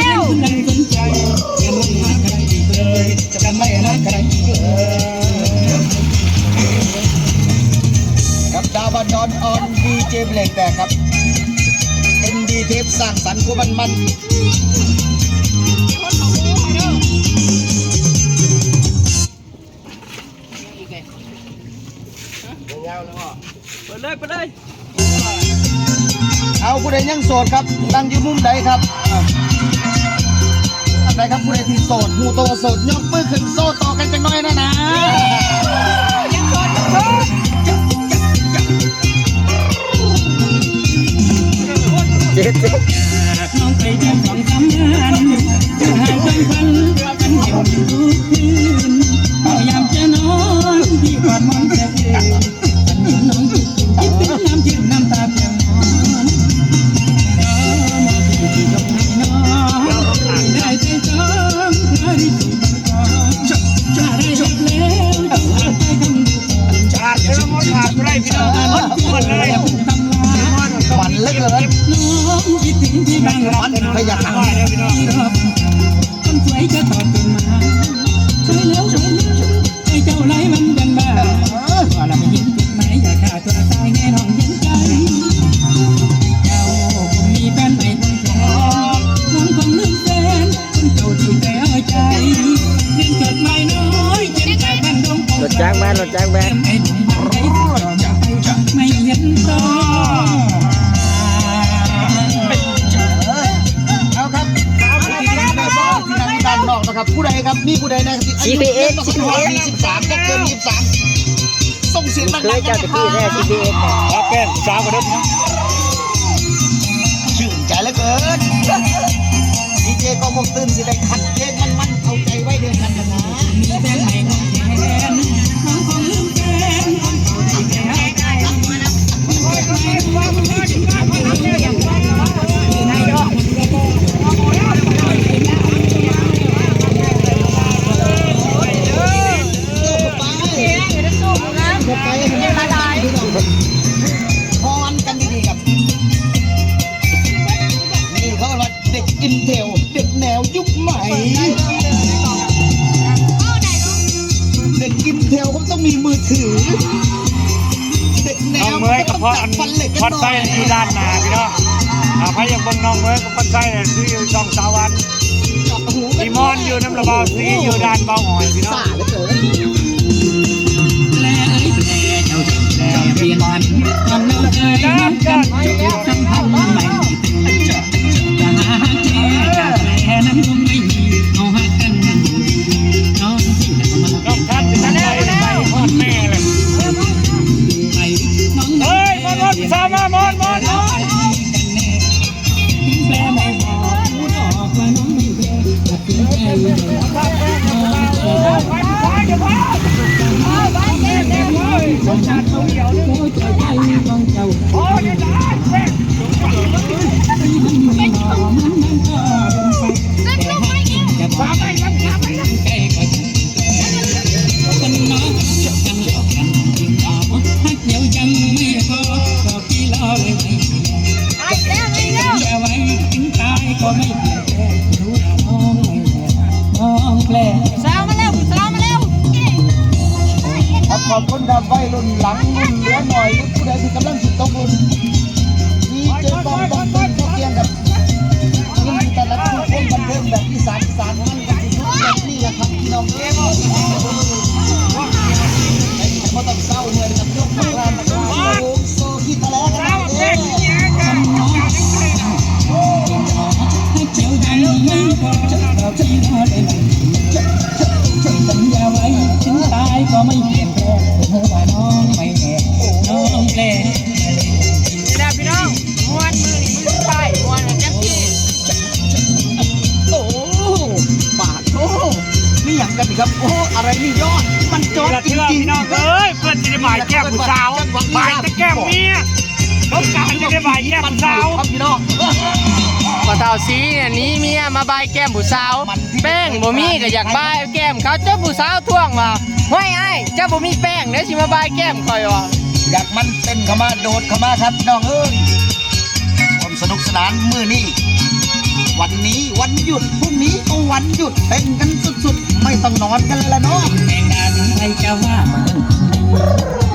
ກັນແລ້ວ ກັບດາວບາດອນອອນ ດີເຈເບຣກແຕກຄັບ ເອັນດີເທບສ້າງສັນຄວາມມັນໆ. ຄົນເຂົາຮູ້ເດີ. ຍາວໆ ເປີດເລີຍ ເປີດເລີຍ. ເອົາ ຜູ້ໃດຍັງໂສດຄັບ ນັ່ງຢູ່ມຸມໃດຄັບ? ອັນໃດຄັບ ຜູ້ໃດທີ່ໂສດ ຮູ້ໂຕວ່າໂສດ ຍົກມືຂຶ້ນໂຊຕໍ່ກັນຈັກໜ້ອຍນະນາ. ມັນເຫຼືອເກີນ ມັນເປັນພະຍານາງ. ລົດຈ້າງມາ ລົດຈ້າງມາ. ເອົາຄັບ ສາວມາແລ້ວ ສາວມາແລ້ວ ສາວມາແລ້ວ ຢູ່ດ້ານນອກນະຄັບ. ຜູ້ໃດຄັບ ມີຜູ້ໃດແນ່ທີ່ອາຍຸ ສິບເອັດ ເກີນສິບສາມ ບໍ່ເກີນສິບສາມ ສົ່ງສຽງດັງໆ ເຄີຍເຈົ້າຕະກີ້ແທ້ ສິບເອັດ ນະ. ຮັບແປ້ງສາວກັນເດີພີ່ນ້ອງ. ຊື່ນໃຈເຫຼືອເກີນ ດີເຈກອງວົງຕື່ນ ຊິໄດ້ຄັດເພງມັນໆ ເອົາໃຈໄວ້ດຽວກັນນະ. ເດັກກິນແຖວກໍຕ້ອງມີມືຖື ເດັກແນວ ນ້ອງເມຍກັບພໍ່ອັນ ພໍ່ໄຊຢູ່ດ້ານໜ້າພີ່ນ້ອງ. ອ່າ ໃຜຢາກເບິ່ງນ້ອງເມຍກັບພໍ່ໄຊ ຄືຢູ່ຊ່ອງສາວັນ. ອີ່ມອນຢູ່ນຳລະບ່າວສີ ຢູ່ດ້ານບ່າວຫອຍພີ່ນ້ອງ. ນ້ອງຄັດເປັນນາງໄປ ໄປຮອດແມ່ແຫຼະ. ເຮີ້ຍ ມອນ ມອນ ສາວມາ ມອນ ມອນ ມອນ. ສາວມາແລ້ວ ສາວມາແລ້ວ. ຂອບຄຸນຄັບ ໄວລຸ້ນຫຼັງລຸ້ນເຫຼືອໜ້ອຍ ຫຼືຜູ້ໃດທີ່ກຳລັງຊິຕົກລຸ້ນ ດີເຈກອງ ຕ້ອງຕື່ນ ພໍກຽງກັບ ຍິນດີຕ້ອນຮັບສູ່ຄວາມບັນເທີງແບບອີສານ ອີສານ ມັນກໍຊິສຸດແບບນີ້ລະຄັບພີ່ນ້ອງເອີຍ. ບໍ່ຕ້ອງເສົ້າເມື່ອຍກັບຍົກມືລຳ ໂຊຄີຕະແຫຼກັນເດີ. ນີ້ລະພີ່ນ້ອງ ມ່ວນມື້ນີ້ມື້ສຸດທ້າຍ ມ່ວນແບບນີ້. ໂອ້ ປາດໂທ້ ມີຫຍັງກັນນີ້ຄັບ? ໂອ້ ອະໄລນີ້ຍອດ ມັນຈອດຈິງໆ ພີ່ນ້ອງເອີຍ. ເພິ່ນຊິໄດ້ບາຍແກ້ມຜູ້ສາວ ບາຍແຕ່ແກ້ມເມຍ. ສົງການຊິໄດ້ບາຍແກ້ມຜູ້ສາວ ຄັບພີ່ນ້ອງ. ບ່າວທ້າວສີນີ້ໜີເມຍມາບາຍແກ້ມຜູ້ສາວ. ແປ້ງບໍ່ມີກໍຢາກບາຍແກ້ມເຂົາ. ເຈົ້າຜູ້ສາວທ້ວງວ່າ ຫ້ວຍອ້າຍ ເຈົ້າບໍ່ມີແປ້ງເດ້ ຊິມາບາຍແກ້ມຂ້ອຍວ່າ. ຢາກມັນເຕັ້ນເຂົ້າມາ ໂດດເຂົ້າມາຄັບພີ່ນ້ອງເອີຍ. ຄວາມສະໜຸກສະໜານມື້ນີ້ ວັນນີ້ວັນຢຸດ ພລຸ້ງນີ້ກໍວັນຢຸດ ເຕັ້ນກັນສຸດໆ ໄມ່ຕ້ອງນອນກັນເລີຍລະເນາະ.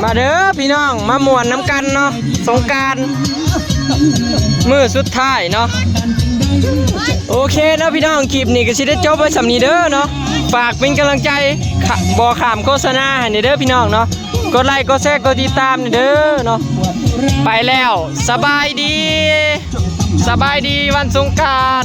ມາເດີພີ່ນ້ອງ ມາມ່ວນນຳກັນເນາະ ສົງການມື້ສຸດທ້າຍເນາະ. ໂອເຄເນາະພີ່ນ້ອງ ຄລິບນີ້ກໍຊິໄດ້ຈົບໄວ້ສ່ຳນີ້ເດີເນາະ. ຝາກເປັນກຳລັງໃຈ ບໍ່ຂ້າມໂຄສະນາໃຫ້ແດ່ເດີພີ່ນ້ອງເນາະ. ກົດໄລ້ ກົດແຊ ກົດຕິດຕາມແດ່ເດີເນາະ. ໄປແລ້ວ ສະບາຍດີ ສະບາຍດີວັນສົງການ.